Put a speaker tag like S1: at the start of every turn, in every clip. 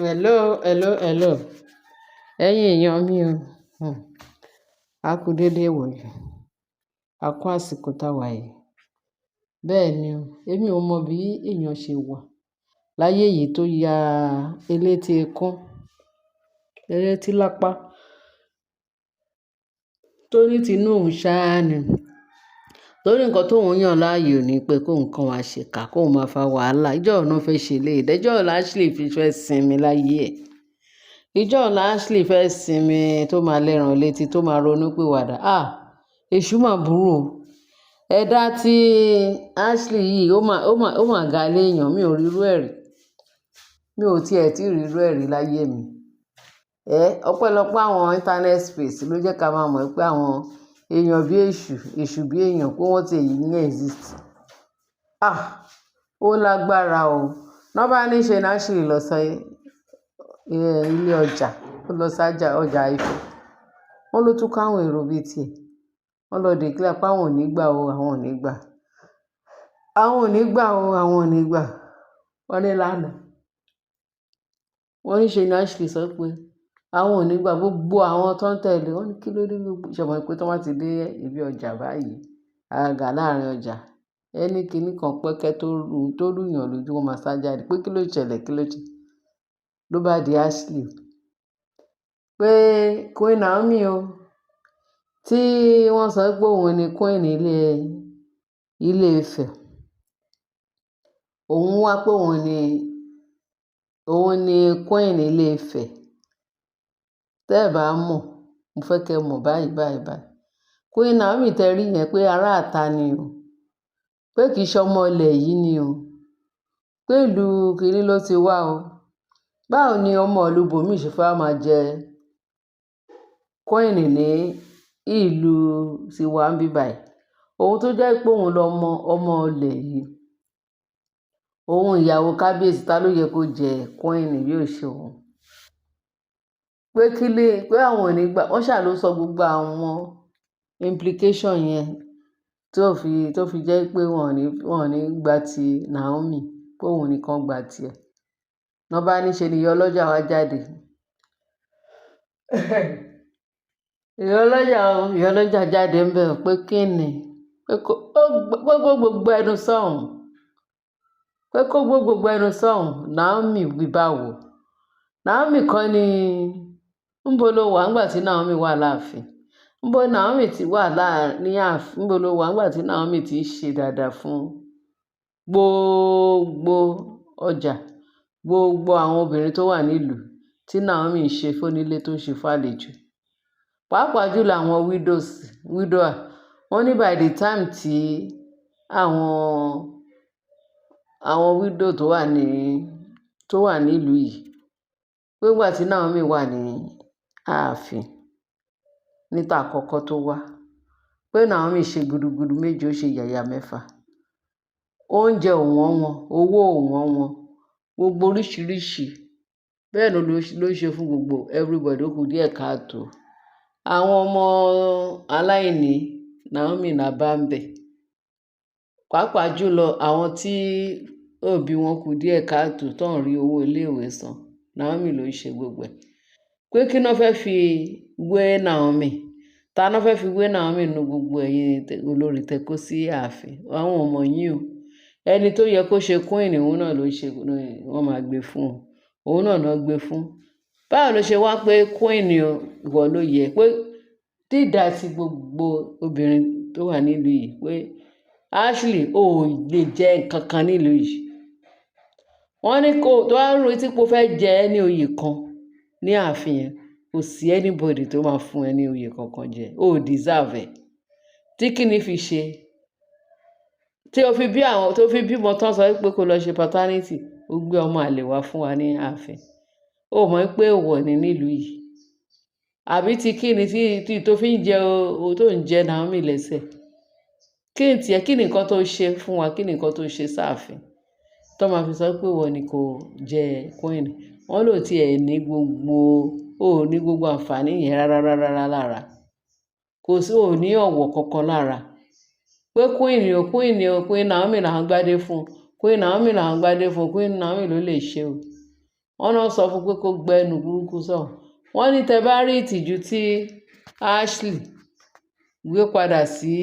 S1: Hello, hello, hello. Ẹ̀yin èèyàn mi o, a kú dédé ìwòyí, a kú àsìkò tá wà yìí. Bẹ́ẹ̀ ni o, èmi ò mọ̀ bí èèyàn ṣe wà láyé yìí tó ya elétí ikún, elétí lápá, tó ní tinú òun ṣáá ni. Torí nǹkan tó ń yàn láàyò ni pé kó nǹkan wá ṣe kà, kó máa fa wàhálà. Ìjọ́ wo ná fẹ́ ṣe eléyìí? Ìjọ́ wo Ashley fi fẹ́ sinmi láyé ẹ̀? Ìjọ́ wo Ashley fẹ́ sinmi tó máa lẹ́ran létí, tó máa ronú pìwàdà? Ah! Èṣù máa burú o. Ẹ̀dá tí Ashley yìí ó máa ga léèyàn, mi ò rí irú ẹ̀ rí. Mi ò tiẹ̀ tí rí irú ẹ̀ rí láyé mi. Ọpẹ́lọpẹ́ àwọn internet space ló jẹ́ ká máa mọ̀ pé àwọn èèyàn bí èṣù, èṣù bí èèyàn, pé wọ́n ti ní exist. Ah! Ó lágbára o. Ná bá ní ṣe ni Ashley lọ sí ilé ọjà, ó lọ sájà ọjà Ifẹ̀. Wọ́n ló tún ká àwọn èrò bí i tiẹ̀. Wọ́n lọ declare pé àwọn ò ní gbà o, àwọn ò ní gbà. Àwọn ò ní gbà o, àwọn ò ní gbà. Wọ́n ní lánàá. Wọ́n ní ṣe ni Ashley sọ pé àwọn ò ní gbà, gbogbo àwọn tó ń tẹ̀lé. Wọ́n ní kí ló dé gbogbo. Ṣé o mọ̀ pé tí wọ́n bá ti dé ibi ọjà báyìí, àgàgà láàrín ọjà, ẹni kíní kan pẹ́kẹ́ tó rú yàn lójú, wọ́n máa sá jáde pé kí ló ṣẹlẹ̀, kí ló ṣẹlẹ̀. Ló bá di Ashley. Pé Queen Naomi o, tí wọ́n sọ pé òun ni Queen ilé Ifẹ̀. Òun wá pé òun ni Queen ilé Ifẹ̀. Tẹ́ ẹ bá mọ̀, mo fẹ́ kí ẹ mọ̀ báyìí, báyìí, báyìí. Queen Naomi tẹ rí yẹn pé ará ìta ni o. Pé kì í ṣe ọmọ ilẹ̀ yìí ni o. Pé ìlú kìíní ló ti wá o. Báwo ni ọmọ ìlú ibòmíì ṣe fẹ́ máa jẹ queen ní ìlú tiwa níbí báyìí? Òun tó jẹ́ pé òun lọmọ ọmọ ilẹ̀ yìí. Òun ìyàwó kábíyèsí, ta ló yẹ kó jẹ queen bí ó ṣe òun? Pé kí lé, pé àwọn ò ní gbà. Wọ́n ṣà ló sọ gbogbo àwọn implication yẹn tó fi jẹ́ pé wọ́n ò ní gba ti Naomi, pé òun nìkan gba ti ẹ̀. Ná bá ní ṣe ni ìyá ọlọ́jà wá jáde. Ìyá ọlọ́jà jáde ń bẹ̀ pé kí ni? Pé kó gbogbo ẹnu sọ̀hún. Pé kó gbogbo ẹnu sọ̀hún. Naomi wí báwo? Naomi kọ́ ni, níbo lo wà nígbà tí Naomi wà láàfin? Níbo Naomi ti wà ní ààfin? Níbo lo wà nígbà tí Naomi ti ń ṣe dáadáa fún gbogbo ọjà, gbogbo àwọn obìnrin tó wà nílùú tí Naomi ń ṣe fónílé tó ń ṣe fún àlejò? Pàápàá jùlọ àwọn widows, widower. Wọ́n ní by the time tí àwọn widow tó wà nílùú yìí, pé nígbà tí Naomi wà ní ààfin níta àkọ́kọ́ tó wá, pé Naomi ṣe gudugudu méje, ó ṣe yàyà mẹ́fà. Oúnjẹ ò wọ́n wọn, owó ò wọ́n wọn, gbogbo oríṣìíríṣìí. Bẹ́ẹ̀ ló ń ṣe fún gbogbo everybody, ó kù díẹ̀ káàtó. Àwọn ọmọ aláìní, Naomi là bá ń bẹ̀. Pàápàá jùlọ àwọn tí òbí wọn kù díẹ̀ káàtó tó ń rí owó ilé ìwé san, Naomi ló ń ṣe gbogbo ẹ̀. Pé kí ná fẹ́ fi wé Naomi? Ta ná fẹ́ fi wé Naomi nínú gbogbo ẹ̀yin olórí tẹ kó sí ààfin? Àwọn ò mọ̀ yín o. Ẹni tó yẹ kó ṣe queen, òun náà ló ń ṣe, wọ́n máa gbé fún un. Òun náà ná gbé fún. Báwo ló ṣe wá pé queen o, ìwọ ló yẹ pé dídá tí gbogbo obìnrin tó wà nílùú yìí, pé Ashley ò lè jẹ́ nǹkan kan nílùú yìí. Wọ́n ní kó tó bá retí pé o fẹ́ jẹ ní oyè kan ní ààfin yẹn, kò sí anybody tó máa fún ẹ ní oyè kankan jẹ. O ò deserve ẹ̀. Tí kíni fi ṣe? Tí o fi bí àwọn tó fi bímọ tán sọ pé kó lọ ṣe paternity, ó gbé ọmọ àlè wá fún wa ní ààfin. O mọ̀ pé èèwọ̀ ni nílùú yìí. Àbí tí kíni tí tó fi ń jẹ o tó ń jẹ Naomi lẹ́sẹ̀? Kí ni tiẹ̀? Kí ni nǹkan tó ṣe fún wa? Kí ni nǹkan tó ṣe sáàfin? Tó máa fi sọ pé ìwọ ni kò jẹ queen. Wọ́n lò tí ẹ ní gbogbo, o ò ní gbogbo àǹfààní yẹn rárá, rárá lára. Kò sí, o ò ní ọ̀wọ̀ kankan lára. Pé queen o, queen o, Queen Naomi là ń gbádé fún. Queen Naomi là ń gbádé fún. Queen Naomi ló lè ṣe o. Wọ́n náà sọ fún pé kó gbẹ́nu burúkú sọ̀hún. Wọ́n ní tẹ bá rí ìtìjú tí Ashley gbé padà sí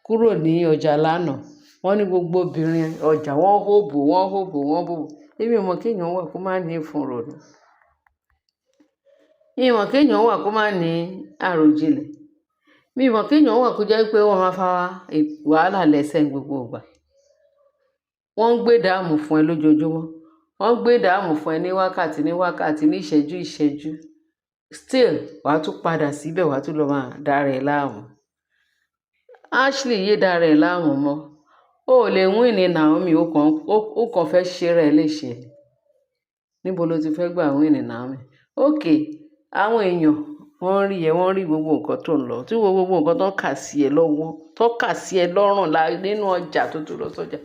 S1: kúrò ní ọjà lánàá, wọ́n ní gbogbo obìnrin ọjà wọ́n hóbò, wọ́n hóbò, wọ́n hóbò. Èmi ò mọ̀ kí èèyàn wà kó má ní ìfúnrònú. Mi ò mọ̀ kí èèyàn wà kó má ní àròjinlẹ̀. Mi ò mọ̀ kí èèyàn wà kó jẹ́ pé wọ́n máa fa wàhálà lẹ́sẹ̀ ní gbogbo ìgbà. Wọ́n ń gbé dààmú fún ẹ lójoojúmọ́. Wọ́n ń gbé dààmú fún ẹ ní wákàtí ní wákàtí, ní ìṣẹ́jú ìṣẹ́jú. Still, wàá tún padà síbẹ̀, wàá tún lọ máa dára ẹ láàmú. Ashley, yé dára ẹ láàmú mọ́. O ò lè win ní Naomi, ó kàn fẹ́ ṣe rẹ̀ léṣe. Níbo lo ti fẹ́ gbà win ní Naomi? Okay, àwọn èèyàn wọ́n rí ẹ, wọ́n rí gbogbo nǹkan tó ń lọ, tí gbogbo nǹkan tó ń kà sí ẹ lọ́wọ́, tó kà sí ẹ lọ́rùn nínú ọjà tó tún lọ sọ́jà,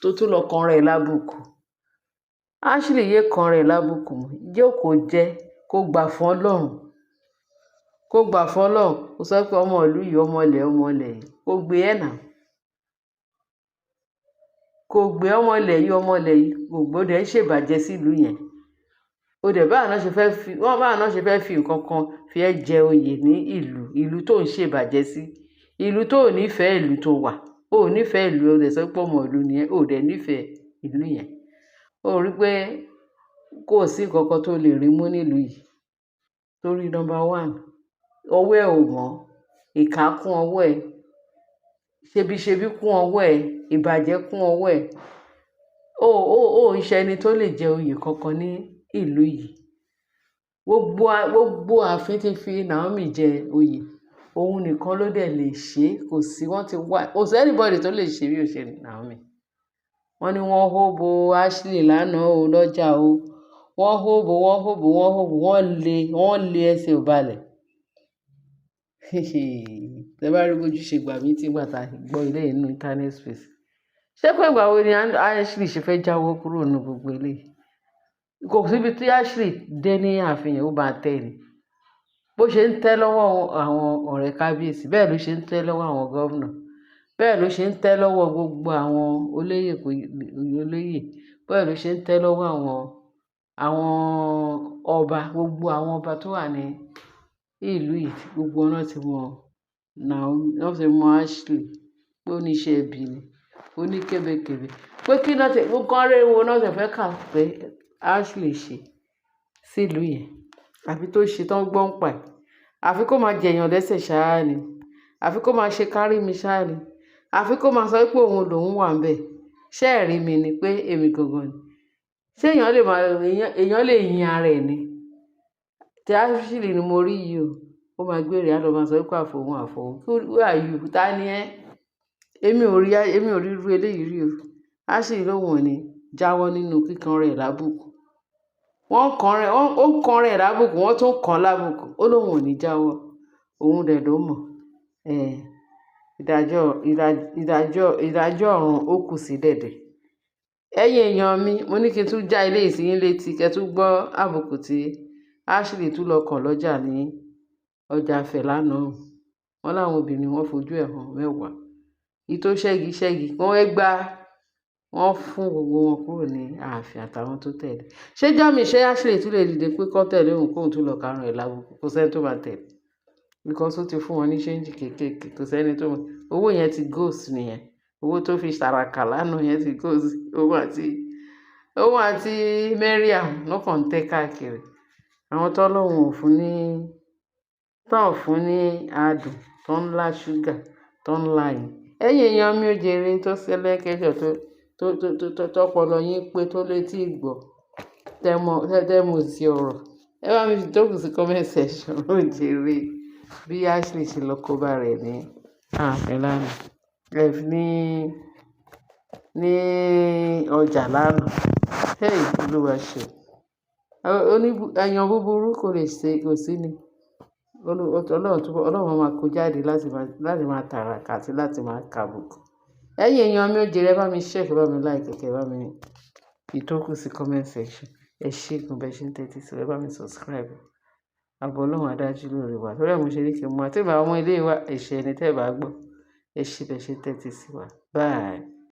S1: tó tún lọ kan rẹ̀ lábùkù. Ashley, yé kan rẹ̀ lábùkù mọ́. Jókòó jẹ́ kó gbà fún Ọlọ́run. Kó gbà fún Ọlọ́run. Ó sọ pé ọmọ ìlú yìí, ọmọ ilẹ̀, ọmọ ilẹ̀ yìí. Kó gbé ẹ̀ náà. Kò gbé ọmọ ilẹ̀ yìí, ọmọ ilẹ̀ yìí. Kò gbé, ó dẹ̀ ń ṣèbàjẹ́ sí ìlú yẹn. Ó dẹ̀ báwo náà ṣe fẹ́ fi, wọ́n báwo náà ṣe fẹ́ fi nǹkan kan fi ẹ́ jẹ oyè ní ìlú, ìlú tó ń ṣèbàjẹ́ sí, ìlú tó ò nífẹ̀ẹ́, ìlú tó wà. O ò nífẹ̀ẹ́ ìlú, o dẹ̀ sọ pé ọmọ ìlú ni ẹ́, o ò dẹ̀ nífẹ̀ẹ́ ìlú yẹn. Ó rí pé kò sí nǹkan kan tó lè rí mú nílùú yìí. Torí number one, ọwọ́ ẹ ò mọ́, ìkà kún ọwọ́ ẹ, ṣebíṣebí kún ọwọ́ ẹ, ìbàjẹ́ kún ọwọ́ ẹ. O ò ń ṣe ẹni tó lè jẹ oyè kankan ní ìlú yìí. Gbogbo ààfin ti fi Naomi jẹ oyè. Òun nìkan ló dẹ̀ lè ṣe, kò sí wọ́n ti wá, kò sí anybody tó lè ṣe bí ó ṣe Naomi. Wọ́n ní wọ́n hó bo Ashley lánàá o lọ́jà o. Wọ́n hó bo, wọ́n hó bo, wọ́n hó bo, wọ́n lé, wọ́n lé ẹsẹ̀ ò balẹ̀. Tẹ bá rí bójú ṣe gbà mí tí ìgbà tá gbọ́ ilé nínú internet space. Ṣé pé ìgbà wo ni Ashley ṣe fẹ́ jáwọ́ kúrò nínú gbogbo eléyìí? Kò síbi tí Ashley dé ní ààfin yẹn, ó máa tẹ́ ni. Bó ṣe ń tẹ́ lọ́wọ́ àwọn ọ̀rẹ́ kábíyèsí, bẹ́ẹ̀ ló ṣe ń tẹ́ lọ́wọ́ àwọn governor, bẹ́ẹ̀ ló ṣe ń tẹ́ lọ́wọ́ gbogbo àwọn olóyè, olóyè, bẹ́ẹ̀ ló ṣe ń tẹ́ lọ́wọ́ àwọn ọba, gbogbo àwọn ọba tó wà ní ìlú yìí, gbogbo wọn náà ti mọ̀ Naomi, wọ́n ti mọ̀ Ashley pé ó ní iṣẹ́ ibi ni, ó ní kébékébé. Pé kí náà tí, nǹkan rere wo náà tí fẹ́ kà pé Ashley ṣe sí ìlú yẹn, àbí tó ṣe tán gbọ́n pa ẹ̀. Àfi kó máa jẹ̀yàn lẹ́sẹ̀ ṣáá ni. Àfi kó máa ṣe kárí mi ṣáá ni. Àfi kó máa sọ pé òun lòún wà níbẹ̀. Ṣé ẹ rí mi ni pé èmi gangan ni? Ṣé èèyàn lè máa, èèyàn lè yin ara ẹ̀ ni? Tí Ashley ni mo rí yìí o, ó máa gbére, á lọ máa sọ pé àfọ̀hún, àfọ̀hún. Who are you? Ta ni ẹ́? Èmi ò rí irú eléyìí rí o. Ashley lóhùn ò ní jáwọ́ nínú kíkan rẹ̀ lábùkù. Wọ́n kan rẹ̀, ó kan rẹ̀ lábùkù, wọ́n tún kan lábùkù. Ó lóhùn ò ní jáwọ́. Òun dẹ̀ ló mọ̀. Ìdájọ́ ọ̀run ó kù sí dẹ̀dẹ̀. Ẹ̀yin èèyàn mi, mo ní kí n tún já eléyìí sí yín létí, kí ẹ tún gbọ́ àbùkù tí Ashley tún lọ kàn lọ́jà ní ọjà Ifẹ̀ lánàá. Wọ́n láwọn obìnrin wọ́n fojú ẹ̀ hàn mẹ́wàá. Èyí tó ṣẹ́gi ṣẹ́gi, wọ́n gbá, wọ́n fún gbogbo wọn kúrò ní ààfin àtàwọn tó tẹ̀lé. Ṣé jọ́mi, ṣé Ashley tún lè dìde pé kó tẹ̀lé òun kóun tún lọ karùn-ún ẹ̀ lábùkù? Kò sí ẹni tó máa tẹ̀lé. Because ó ti fún wọn ní change kéékèèké, kò sí ẹni tó mọ̀. Owó yẹn ti goes nìyẹn. Owó tó fi ṣàràkà lánàá yẹn ti goes. Òun àti Mariam ló kàn ń tẹ́ káàkiri. Àwọn tó lóhun ò fún ní, tó ń fún ní adùn, tó ń lá ṣúgà, tó ń lá yìí. Ẹ̀yin èèyàn mi, ó jèrè tó ṣẹlẹ̀ kẹjọ tó tọpọlọ yín pé tó létí ìgbọ́. Tẹ́ mọ̀ sí ọ̀rọ̀. Ẹ bá mi fi tókù sí comment section, ó jèrè bí Ashley ṣe lọ kó bá rẹ̀ ní ààfin lánàá. Ẹ ní ọjà lánàá. Hey, Olúwa ṣe. Ó ní ẹ̀yàn búburú kò lè ṣe, kò sí ni. Ọlọ́run túbọ̀, Ọlọ́run máa kó jáde láti máa tàràkà àti láti máa kàbùkù. Ẹ̀yin èèyàn mi, ó jèrè, ẹ bá mi share, kẹ bá mi like, kẹ bá mi fi tókù sí comment section. Ẹ ṣé gan bẹ ṣe ń tẹ́tí sí wa, ẹ bá mi subscribe. Àbọ̀ Ọlọ́run á dájú lórí wa. Torí ẹ mo ṣe ní kí n mú wa. Tí ìbá ọmọ ilé wa, ẹ̀ṣẹ̀ ni tẹ́ ẹ bá gbọ́. Ẹ ṣé bẹ ṣe ń tẹ́tí sí wa. Bye.